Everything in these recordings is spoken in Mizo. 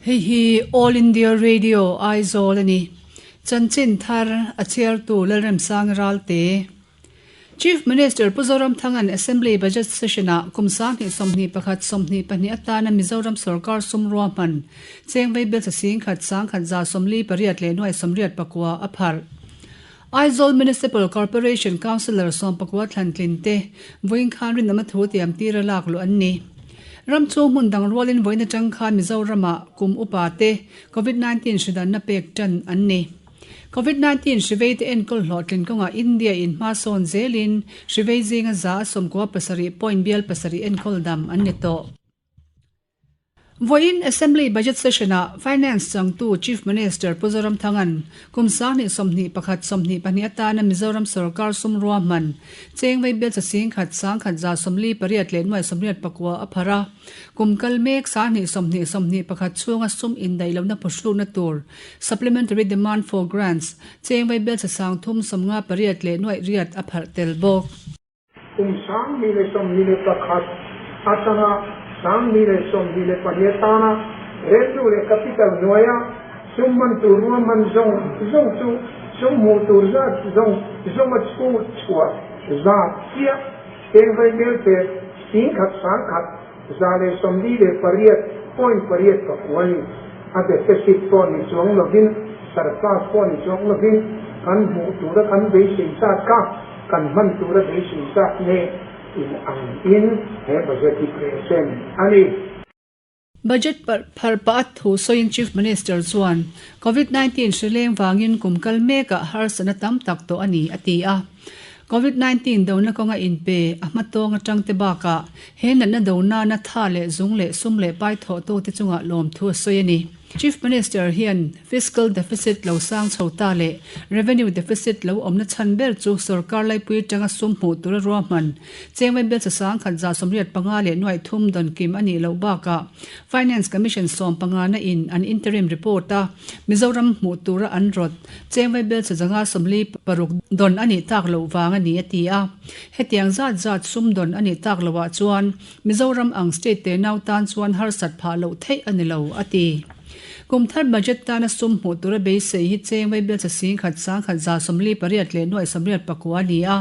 Hei hi All India Radio Aizawl a ni. Chanchin thar a chhiartu Lalremsang Ralte. Chief Minister Pu Zoramthanga'n Assembly Budget Session-ah kum 2021 22 atana Mizoram sorkar sum ruahman cheng vaibel sasing khat sangkhat 48 leh nuai 89 a pharh. Aizawl Municipal Corporation Councillor sawmpakua thlantlin te vawiin khan rinawmna thu tiam tira lak luh an ni. Ram chhung hmun dang rualin vawiin atang khan Mizoramah kum upa te Covid 19 hridanna pek tan an ni. Covid 19 hrivei te enkawl hlawhtlin kawngah India in hma sawn zelin hrivei zinga 97 point bial pasarih enkawl dam an ni tawh. Vawiin Assembly Budget Session-ah Finance changtu Chief Minister Pu Zoramthanga'n kum 2021 22 atana Mizoram sorkar sum ruahman cheng vaibel chasing khat sangkhat 48 leh nuai 89 a pharh a. Kum kal mek 2020 21 chhunga sum indaih lohna phuhrukna tur Supplementary Demand for Grants cheng vaibel chasang thum 58 leh nuai riat a pharh tel bawk. Kum 2021 atanga 2022 atana revenue leh capital hnuaia sum man tur ruahman zawng zawng chu sum hmuh tur zat zawng zawnga chhut chhuah zat chiah eng vaimel che singkhat sangkhat 148.8 pakua ni. A deficit pawh ni chuang lovin surplus pawh ni chuang lovin kan hmuh tura kan beisei zat kha kan hman tura beisei zat nge in ang in he budget hi present a ni. Budget pharh pah a thu sawiin Chief Minister chuan Covid 19 hri leng vangin kum kal mekah harsatna tam tak tawh a ni a ti a. Covid 19 dona kawnga inpe a hmatawng atang te bakah he natna do nana tha leh zung leh sum leh pai thawhtute chungah lawmthu a sawi a ni. Chief Minister hian fiscal deficit lo sang chho ta leh revenue deficit lo awmna chhan ber chu sorkar laipui atanga sum hmuh tura ruahman chengvai bialcha sangkhat 85 leh nuaih thum dawn kim a nih loh bakah Finance Commission sawm pangana in an interim report a Mizoram hmuh tura an rawt chengvai bialcha 546 dawn a nih tak loh vang a ni a ti a. Hetiang zat zat sum dawn a nih tak loh ah chuan Mizoram ang state te nau tan chuan harsat phah loh theih a ni lo, a ti. Kum thar budget tana sum hmuh tura beisei hi cheng vaibelcha singkhat sangkhat 48 leh nuaih 89 a ni a.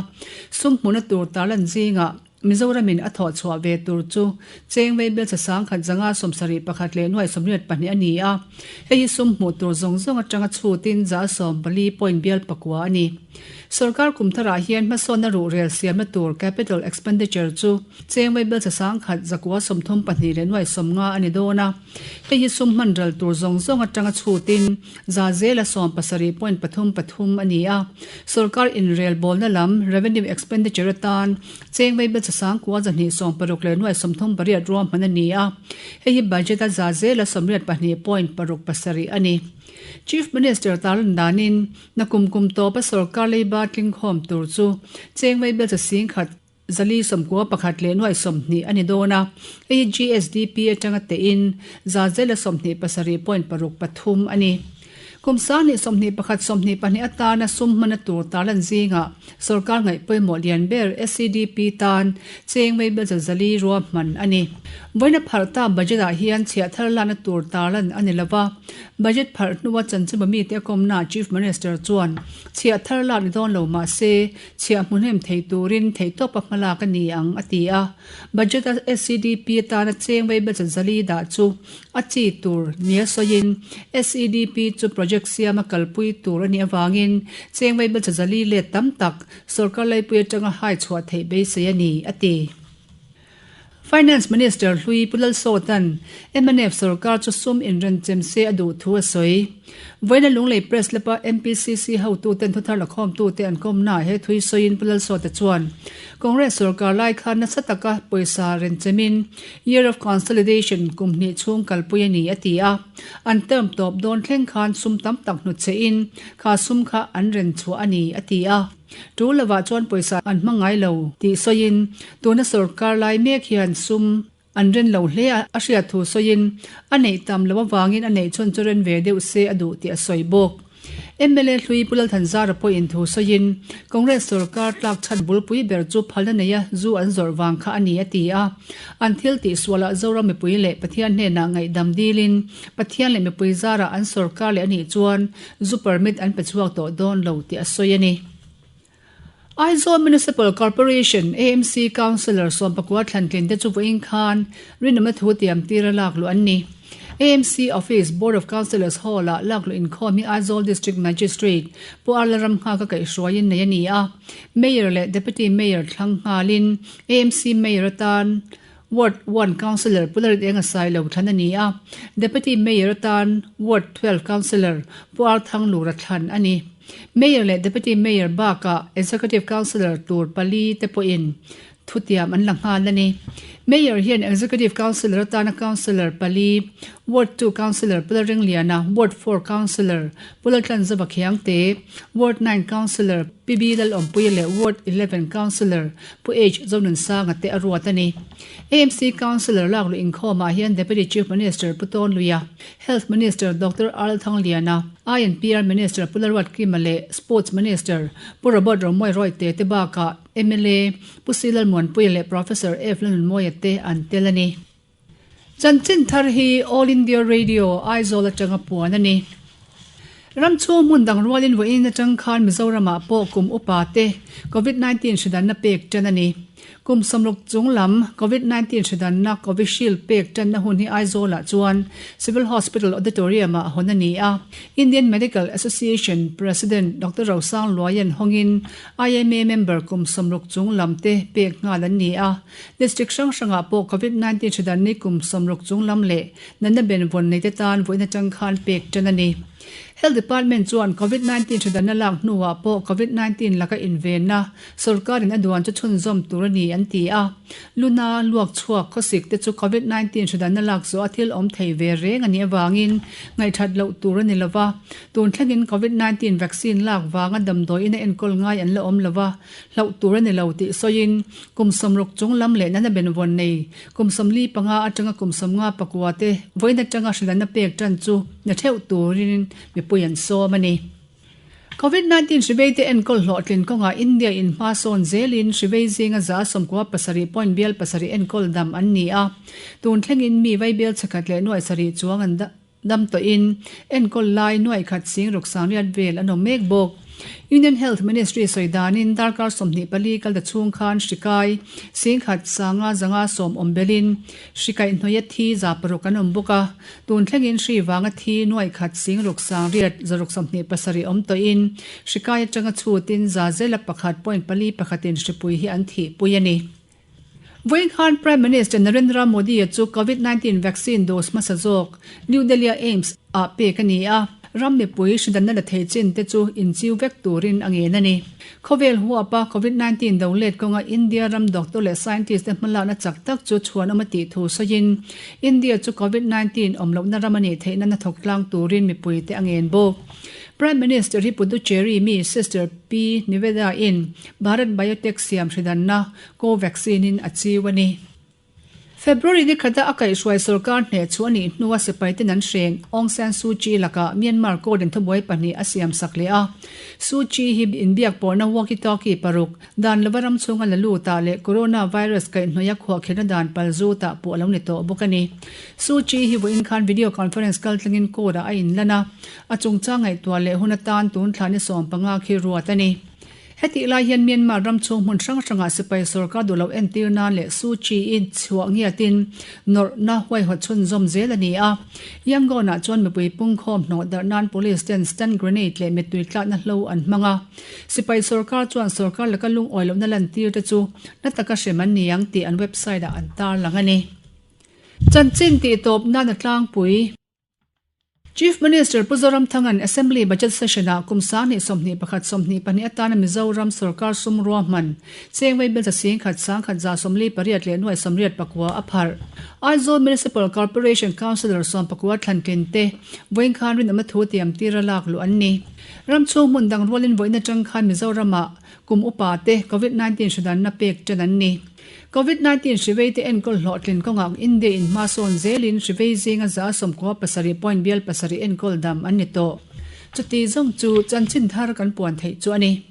Sum hmuhna tur tarlan zingah Mizoramin a thawh chhuah ve tur chu cheng vaibelcha sangkhat 571 leh nuaih 82 a ni a. Hei hi sum hmuh tur zawng zawng atanga chhutin 14 point bial pakua a ni. Sorkar kum tharah hian hmasawnna ruhrel siamna tur capital expenditure chu cheng vaibelcha sangkhat 132 leh nuai 50 a ni dawn a. Hei hi sum hman ral tur zawng zawng atanga chhutin za zela 17.33 a ni a. Sorkar inrelbawlna lam revenue expenditure atan cheng vaibelcha 9,260 leh nuai 38 ruahman a ni a. Hei hi budget a za zela 82.67 a ni. Chief Minister tarlan danin na kum kum tawpa sorkar leiba tlingkhawm tur chu cheng vaibelcha singkhat 491 leh nuai 20 a ni dawn a. Hei hi GSDP atanga tein za zela 27.63 a ni. Kum 2021 22 atana sum hmana tur tarlan zingah sorkar ngaih pawimawh lian ber SEDP tan cheng vaibelcha 400 ruahman a ni. Vawiina pharh ta budget ah hian chhiah thar lana tur tarlan a ni lova. Budget pharh hnua chanchinba mite a kawmna Chief Minister chuan chhiah thar lak ni dawn lo mah se chhiah hmuhnem thei turin theihtawp a hmalak a ni ang a ti a. Budget a SEDP atana cheng vaibelcha 400 dah chu a chi tur nia sawiin SEDP chu project siama kalpui tur a nih avangin cheng vaibelcha 400 let tam tak sorkar laipui atanga hai chhuah theih beisei a ni a ti. Finance Minister Hlui Pu Lalsawta'n mnf sorkar chu sum inrenchem se a duh thu a sawi. Vawiina Lunglei Press Lab-a MPCC hotuten thuthar lakhawmtute an kawmnaah he thui sawiin Pu Lalsawta chuan Congress sorkar lai khan nasa taka pawisa renchemin Year of Consolidation kum hnih chhung kalpui a ni a ti a. An term tawp dawn thleng khan sum tam tak hnutchhehin kha sum kha an renchhuah a ni a ti a. Tu lovah chuan pawisa an hma ngai lo tih sawiin tuna sorkar lai mek hian sum an ren lo hle a, a hriat thu sawiin a neih tam loh avangin a neih chhawn chu ren ve deuh se a duh tih a sawi bawk. Mla hlui Pu Lalthanzara pawhin thu sawiin, Congress sorkar tlak chhan bulpui ber chu phalna neia zu an zawrh vang kha a ni a ti a. An thil tihsualah Zoram mipui leh Pathian hnenah ngaihdam dilin Pathian leh mipui zarah an sorkar leh a nih chuan zu permit an pe chhuak tawh dawn lo tih a sawi a ni. Aizawl Municipal Corporation, AMC, Councillor Sawmpakua Thlantlin te chu vawiin khan rinawmna thu tiam tira lak luh an ni. AMC Office, Board of Councillors Hall-ah lak luh inkhawm hi Aizawl District Magistrate Pu Arla Ramnghaka kaihhruaiin nei a ni a. Mayor leh Deputy Mayor thlang nghalin AMC Mayor atan Ward 1 Councillor Pu Larit Enga Sailo thlan a ni a. Deputy Mayor atan Ward 12 Councillor Pu Arthang Lura thlan a ni. Mayor leh Deputy Mayor bakah Executive Councillor tur pali te pawhin thutiam an la nghal a ni. Mayor hian Executive Councillor atana Councillor pali, Ward 2 Councillor Pu Lalringliana, Ward 4 Councillor Pu Laltlanzova Khiangte, Ward 9 Councillor Pi B Lalawmpuia leh Ward 11 Councillor Pu H Zonunsanga te a ruat a ni. AMC Councillor lakluh inkhawmah hian Deputy Chief Minister Pu Tawnluia, Health Minister Doctor Arl Thangliana, INPR Minister Pu Lalruatkima leh Sports Minister Pu Robert Romawia Royte te bakah mla Pu C Lalmuanpuia leh Professor F Lalnunmawia te an tel a ni. Chanchin thar hi All India Radio, Aizawl atanga puan a ni. Ram chhung hmun dang rualin vawiin atang khan Mizoramah pawh kum upa te Covid 19 hridanna pek tan a ni. Kum sawmruk chung lam Covid 19 hridanna Covishield pek tanna hun hi Aizawlah chuan Civil Hospital Auditorium-ah hawn a ni a. Indian Medical Association President Doctor Rosang Luaian hawngin IMA member kum sawmruk chung lam te pek nghal an ni a. District hrang hrangah pawh Covid 19 hridanni kum sawmruk chung lam leh Natna benvawn neite tan vawiin atang khan pek tan a ni. Health Department chuan Covid 19 hridanna lak hnuah pawh Covid 19 laka invenna sawrkarin a duan chu chhunzawm tur a ni an ti a. Luna, luak chhuak, khawsik te chu Covid 19 hridanna lak zawh a thil awm thei ve reng a nih avangin ngaihthat loh tur a ni lova. Tun thlengin Covid 19 vaccine lak vanga damdawiin a enkawl ngai an la awm lova, hlauh tur a ni lo tih sawiin kum sawmruk chung lam leh natna benvawn nei Kum 45 atanga kum 59 te vawiin atanga hrilhna pek tan chu na theuh turin mipui an sawm a ni. Covid 19 hrivei te enkawl hlawhtlin kawngah India in hma sawn zelin hrivei zinga 77 point bial pasarih enkawl dam an ni a. Tun thlengin mi vai bial chhakhat leh nuai sarih chuang an Dam tawhin enkawl lai nuaih khat sing ruk sangriat vel an awm mek bawk. Union Health Ministry sawi danin darkar 24 kal ta chhung khan hri kai sing khat sanga zanga sawm awm belin hri kaihhnawih a thi za paruk an awm bawk a. Tun thlengin hri vanga thi nuaih khat sing ruk sangriat zaruk 27 awm tawhin hri kai atanga chhutin za zela pakhat point pali pakhatin hripui hi an thihpui a ni. Vawiin khan Prime Minister Narendra Modi-a chu Covid 19 vaccine dose hmasa zawk New Delhi-a AIIMS ah pek a ni a, ram mipui hridanna la thei chin te chu inchiu vek turin a ngen a ni. Khawvel huapa Covid 19 do let kawnga India ram doctor leh scientist te hmalakna chak tak chu chhuan awm a tih thu sawiin India chu Covid 19 awm lohna ram a nih theihna hnathawk tlang turin mipui te a ngen bawk. Prime Minister hi Puducherry mi Sister P Niveda-in Bharat Biotech siam hridanna Covaxin in a chiu a ni. February ni khata a kaihhruai sorkar hneh chu a nih hnua sipai ten an hreng Aung San Suu Kyi lakah Myanmar court in thubuai pahnih a siam sak leh a. Suu Kyi hi inbiak pawhna walkie-talkie paruk dan lova ram chhunga la lutah leh coronavirus kaihhnawih a khuahkhirhna dan pal zutah pawh a lo ni tawh bawk a ni. Suu Kyi hi vawiin khan video conference kaltlangin court ah a inlan a, a chungchang ngaihtuah leh hun atan tun thla ni 15 khi ruat a ni. Hetih lai hian Myanmar ram chhung hmun hrang hrangah sipai sorkar duh loh entir nan leh Suu Kyi-i chhuah ngiatin nawrhna huaihawt chhunzawm zel a ni a. Yangon-ah chuan mipui pungkhawm hnawh darh nan police ten stun grenade leh mittui tlakna hlo an hmang a. Sipai sorkar chuan sorkar laka lungawi lohna lantir te chu na taka hrem an ni ang tih an website-ah an tarlang a ni. Chanchin tihtawp nan a tlangpui. Chief Minister Pu Zoramthanga'n Assembly Budget Session-ah kum 2021 22 atana Mizoram sorkar sum ruahman cheng vei belcha sing khat sang khat za sawmli pariat leh nuai sawmriat pakua a pharh. Aizawl Municipal Corporation Councillor sawm pakua thlantlin te vawiin khan rinawmna thu tiam tira lak luh an ni. Ram chhung hmun dang rualin vawiin atang khan Mizoramah kum upa te Covid 19 hridanna pek tan an ni. Covid 19 hrivei te enkawl hlawhtlin kawngah India in hma sawn zelin hrivei zinga 97.7 enkawl dam an ni tawh. Chuti zawng chu chanchin thar kan puan theih chu a ni.